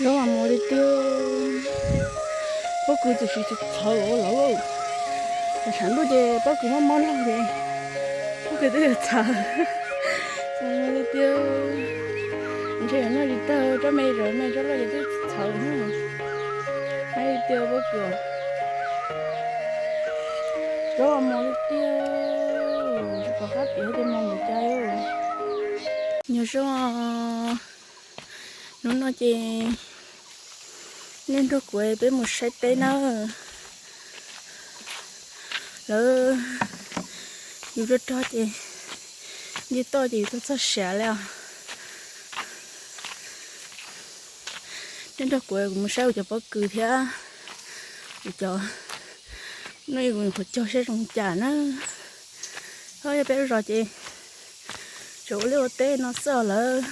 Zaub mas mus li tiag. Pob kws txawm tsis txhawv ua lawm. Tshav ntuj ces pob kws mob mob lug ces pob kws twb yuav txhawv. Mus li tiag. Ntshe yuav noj tsis tag, tsob me zov me tsob loj ces twb txhawv na. Haib li tiag pob kws. Zaub mas mus li tiag. Tsis pom qab piav tias mus mus cas. Nyob zoo. Hnub no ces nej nrog kuv peb mus saib teb nawb. Lawv yus rog rog ces nce toj ces yus tuaj txog siav li os. Nej nrog kuv, kuv mus saib kuv cov pob kws thiab kuv cov, no yog kuv nyuam qhuav cog saib zoo cas na. Ho yog peb lub zos ces tseem ua liaj ua teb no xwb lawm.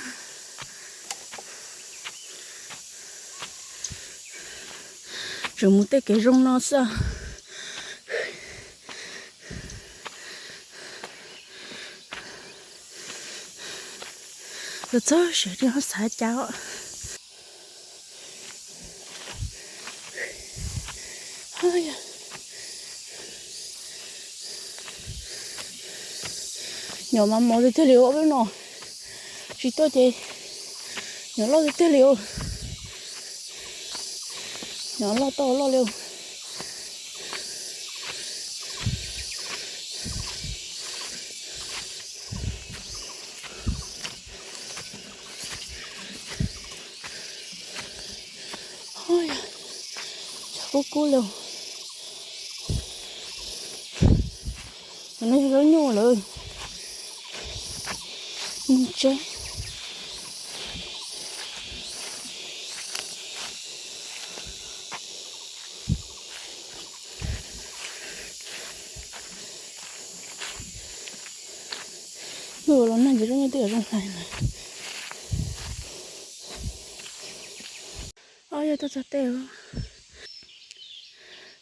Tseem mus tej kev zoo no xwb. Txog siav tsis xav cas os. Nyom mas mos tiag tiag li ua lub no. Tsis tuaj ces nyom loj tiag tiag li ua. Nyom loj tau loj li. Cov kub kub li. Cov no yog zaub nyuj lawm. Ntseb. Luag los nag ces zoo nyob twb zoo hlais lawm. Ob yog tuaj txog tej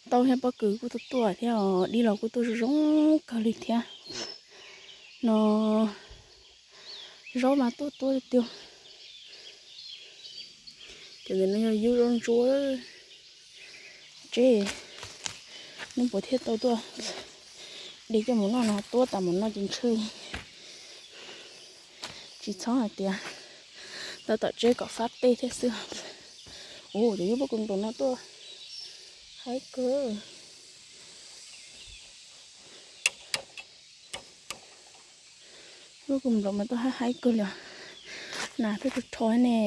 tau thiab pob kws kuj tuaj tuaj thiab os, dib los kuj tuaj zoo zoo kawg li thiab. No zaub mas tuaj tuaj tiag. Ces ntawm no yog yub zaub ntsuab. Tseb, neb puas thiaj tau tuaj de coj mus noj no, tuab tas mus noj ces ntshe tsis txhob hais tias tau tom tseb kom fab tej thiab xwb. Ua cov yub pob kws nplaum no tuaj haib kawg. Lub kws nplaum mas tuaj haib haib kawg li os. Nas twb rho rho ne.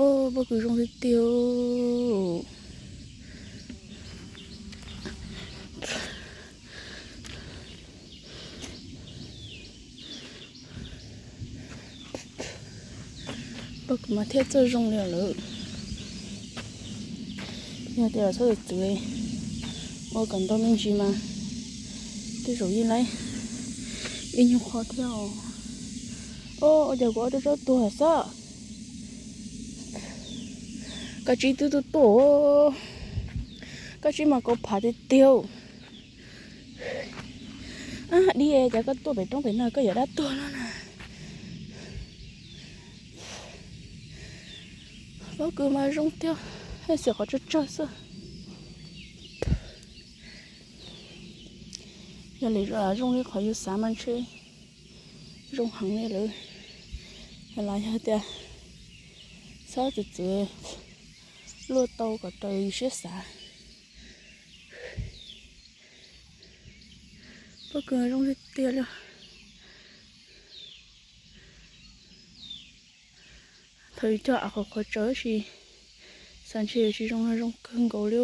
Ua pob kws zoo tiag tiag. Pob kws mas thiaj txawj zoo li lawm. Yog tias los txhob txwv, ua kom ntau me ntsis mas tej zaum yeej laib ib nyuag qho thiab os. Ua cas kuv ob rab zaub tuag xwb. Koj tsib twb tuaj tuaj, koj tsib mas koj phav tiag tiag. Dib, cas koj tuaj pem roob pem no koj yuav dab tuag no na. Pob kws mas zoo tiag, xwm qhov tsawg tsawg xwb. Yog li zoo li qhov yus xav mas ntshe zoo heev li lawm. Los yog tias txhob txwv txwv luaj tau kom raws yus siab xav. Pob kws zoo tiag tiag li. Thaum yus cog av qhuav qhuav tsaws tab sis xav ntshe yuav tsis zoo no, zoo kawg nkaus li.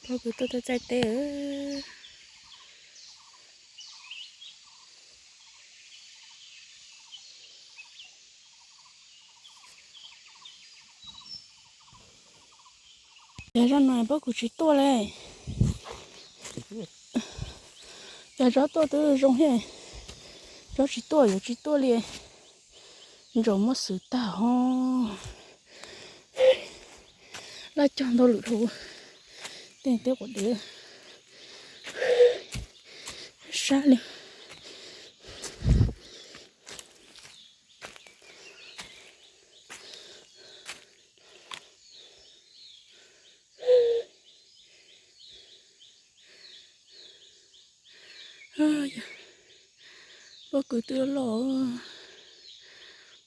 Pob kws tuaj txaij teb. Yog zoj no pob kws tsis tuaj li. Yog zoj tuaj twb zoo thiab, zoj tsis tuaj yuav tsis tuaj li. Ntsaum muab xwm tag ho. Laj cog ntau lwm dhau. Tej teb quav dev sab li. Pob kws twb loj,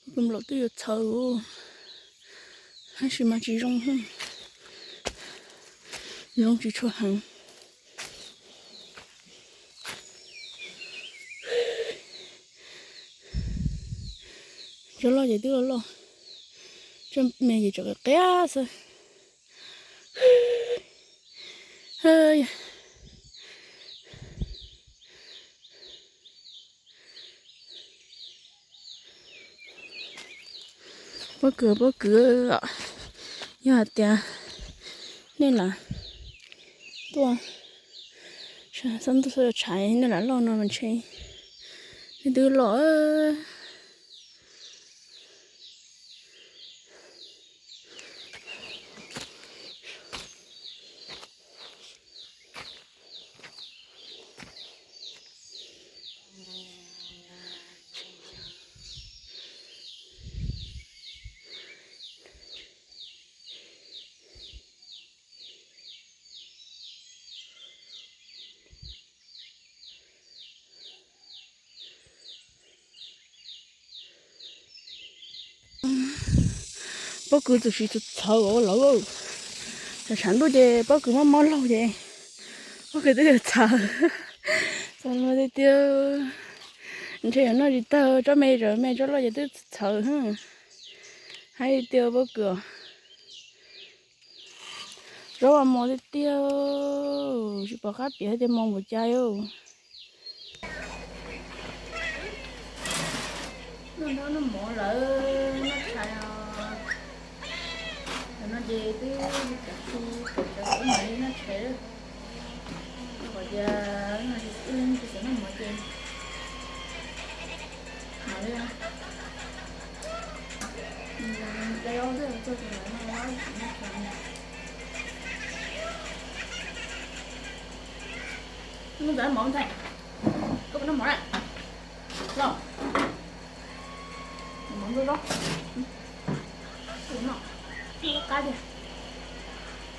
pob kws nplaum twb yuav txhaws, tab sis mas tsis zoo, zoo tsis tshua heev. Tsob loj ces twb loj loj, tsob me ces tseem qias qias xwb. Pob kws, pob kws, yog hais tias nej lam tuaj, txhob ntuj xwb tshais, nej lam loj no mas ntshe nej twb loj. Pob kws txawm tsis txawv ua lawv, tshav ntuj ces pob kws mob mob laug ces pob kws twb yuav txhaws. Txhaws tiag tiag, ntshe yuav noj tsis tag, tsob me tsob me tsob loj ces twb txhaws. Hais tias pob kws zaub mos tiag tiag, tsis pom qab piav tias mos npaum cas. Noj nroj noj mov lawm, noj tshais os. Tam no ces twb kav tsij pem cov tau mam li noj tshais. Qhov tias no ces ib leeg tsis xav noj mov ces mam li da yau xwb, txog tsis noj, noj tshais. Noj mov ntag, koj puas noj mov na? Los, mov ntau zaub, noj, noj qab qab tiag,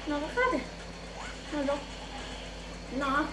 noj qab qab tiag, noj zaub, noj.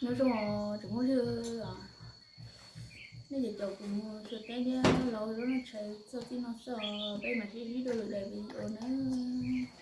Nyob zoo os tsoom phooj ywg, nej ces caum kuv mus xyuas teb thiab laus zov noj tshais txog txij no xwb os, peb mam sib ntsib dua lwm daim video nawb.